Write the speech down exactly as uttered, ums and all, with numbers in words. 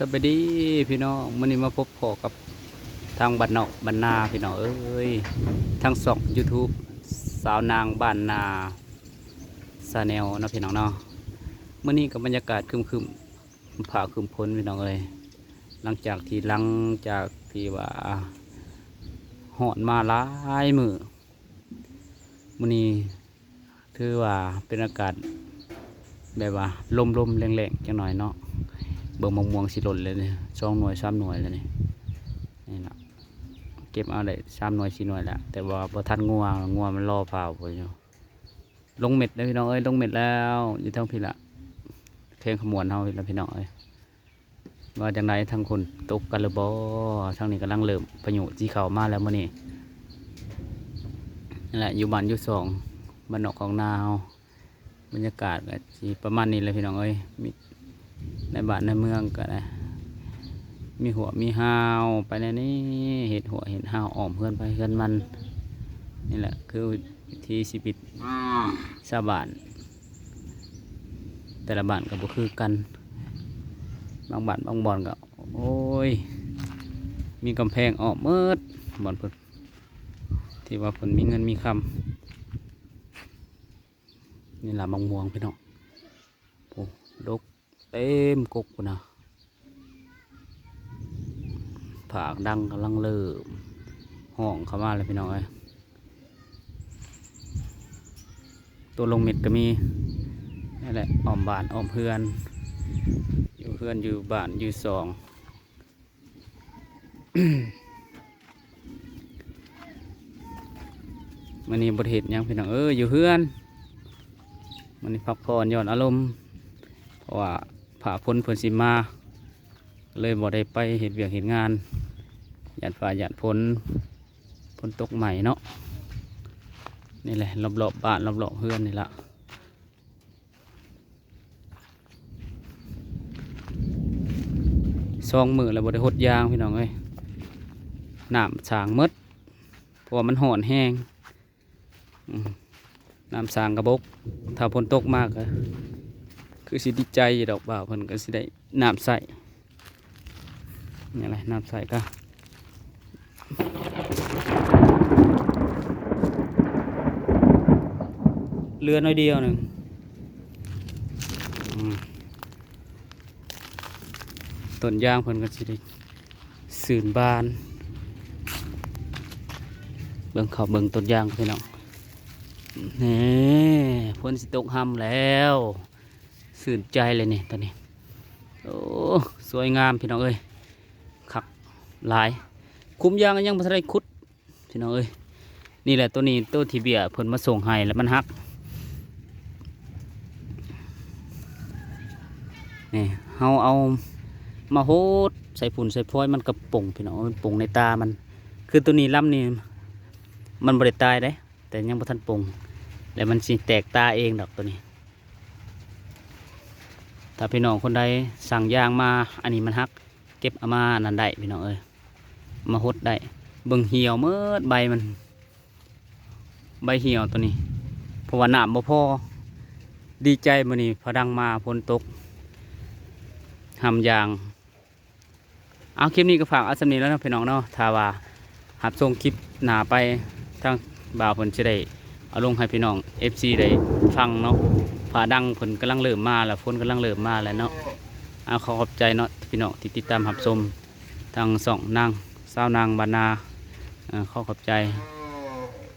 สบายดีพี่น้อง มื้อนี้มาพบพ้อกับทางบ้านนอกบ้านนาพี่น้องเอ้ย ทางช่อง YouTube สาวนางบ้านนา Channel เนาะพี่น้องเนาะ มื้อนี้ก็บรรยากาศครึมๆ ฟ้าครึมฝนพี่น้องเอ้ย หลังจากที่ หลังจากที่ว่าฮ้อนมาหลายมื้อ มื้อนี้ถือว่าเป็นอากาศแบบว่าลมๆ แรงๆ จักหน่อยเนาะ เบิ่งมะม่วงสิหล่นแล้วนี่ สองหน่วย สามหน่วยแล้วนี่ นี่ล่ะ เก็บเอาได้สามหน่วย สี่หน่วยแล้ว แต่ว่าบ่ทันงัว งัวมันรอผ่าอยู่ ลงเม็ดเด้อพี่น้องเอ้ย ลงเม็ดแล้ว อยู่ทางพี้ล่ะ แขวงขมวนเฮาพี้ล่ะพี่น้องเอ้ย ว่าจั่งใด ทางคนตกกันหรือบ่ ทางนี้กำลังเริ่มพายุสิเข้ามาแล้วมื้อนี้ นั่นแหละ อยู่บ้านอยู่ช่อง บ้านนอกของนาเฮา บรรยากาศก็สิประมาณนี้แหละพี่น้องเอ้ย มีในบ้านในเมืองก็ได้ มีหัวมีฮาวไปแนวนี้ เฮ็ดหัวเฮ็ดฮาวอ้อมเฮือนไผเฮือนมัน นี่แหละคือวิถีชีวิตชาวบ้าน แต่ละบ้านก็บ่คือกัน บางบ้านบางบ่อนก็ โอ้ย มีกำแพงอ้อมหมด บ่อนเพิ่น ที่ว่าเพิ่นมีเงินมีคำ นี่ล่ะมะม่วงพี่น้อง โอ้ ดกเต็มกกพุ้นนะ ผากดังกำลังเริ่มฮ้องเข้ามาแล้วพี่น้องเอ้ย ตัวลงเม็ดก็มี นั่นแหละ อ้อมบ้านอ้อมเฮือน อยู่เฮือนอยู่บ้านอยู่ช่อง มื้อนี้บ่ได้เฮ็ดหยังพี่น้องเอ้ย อยู่เฮือน มื้อนี้พักผ่อนหย่อนอารมณ์ เพราะว่าฟ้าฝนเพิ่นสิมา เลยบ่ได้ไปเฮ็ดเวียกเฮ็ดงาน ย้านฟ้าย้านฝน ฝนตกใหม่เนาะ นี่แหละ รอบๆบ้าน รอบๆเฮือนนี่ล่ะ สองมื้อแล้วบ่ได้หดยางพี่น้องเอ้ย น้ำสางหมด เพราะว่ามันฮ้อนแฮง อืม น้ำสางกะบก ถ้าฝนตกมาก็คือสิดีใจอยู่ดอก บ่าวเพิ่นก็สิได้น้ำใช้ นี่แหละ น้ำใช้ก็ เหลือน้อยเดียวหนึ่ง อืม ต้นยางเพิ่นก็สิได้ ซื่นบาน เบิ่งเขาเบิ่งต้นยางพี่น้อง นี่ ฝนสิตกฮ่ำแล้ว ซื่นใจเลยนี่ตอนนี้ โอ้ สวยงามพี่น้องเอ้ย คักหลาย คุ้มยางยังบ่ทันได้ขุด พี่น้องเอ้ย นี่แหละ ตัวนี้ ตัวที่เบี้ยเพิ่นมาส่งให้แล้วมันหัก นี่ เฮาเอามาหดใส่ฝุ่นใส่ฟอยล์ มันกะป่งพี่น้อง มันป่งในตามัน คือตัวนี้ลำนี่ มันบ่ได้ตายเด้ แต่ยังบ่ทันป่ง แล้วมันสิแตกตาเองดอกตัวนี้ ถ้าพี่น้องคนใดสั่งยางมา อันนี้มันหัก เก็บเอามานั่นได้พี่น้องเอ้ย มาหดได้ เบิ่งเหี่ยวหมดใบมัน ใบเหี่ยวตัวนี้ เพราะว่าน้ำบ่พอ ดีใจมื้อนี้พอดังมาฝนตก ฮ่ำยาง เอาคลิปนี้ก็ฝากเอาส่ำนี้แล้วเนาะพี่น้องเนาะ ถ้าว่ารับชมคลิปหน้าไป ทางบ่าวเพิ่นสิได้เอาลงให้พี่น้อง เอฟซี ได้ฟังเนาะ ฟ้าดังเพิ่นกำลังเริ่มมาแล้ว ฝนกำลังเริ่มมาแล้วเนาะ เอาขอขอบใจเนาะพี่น้องที่ติดตามรับชม ทางช่องนาง สาวนางบ้านนา เอ่อ ขอขอบใจ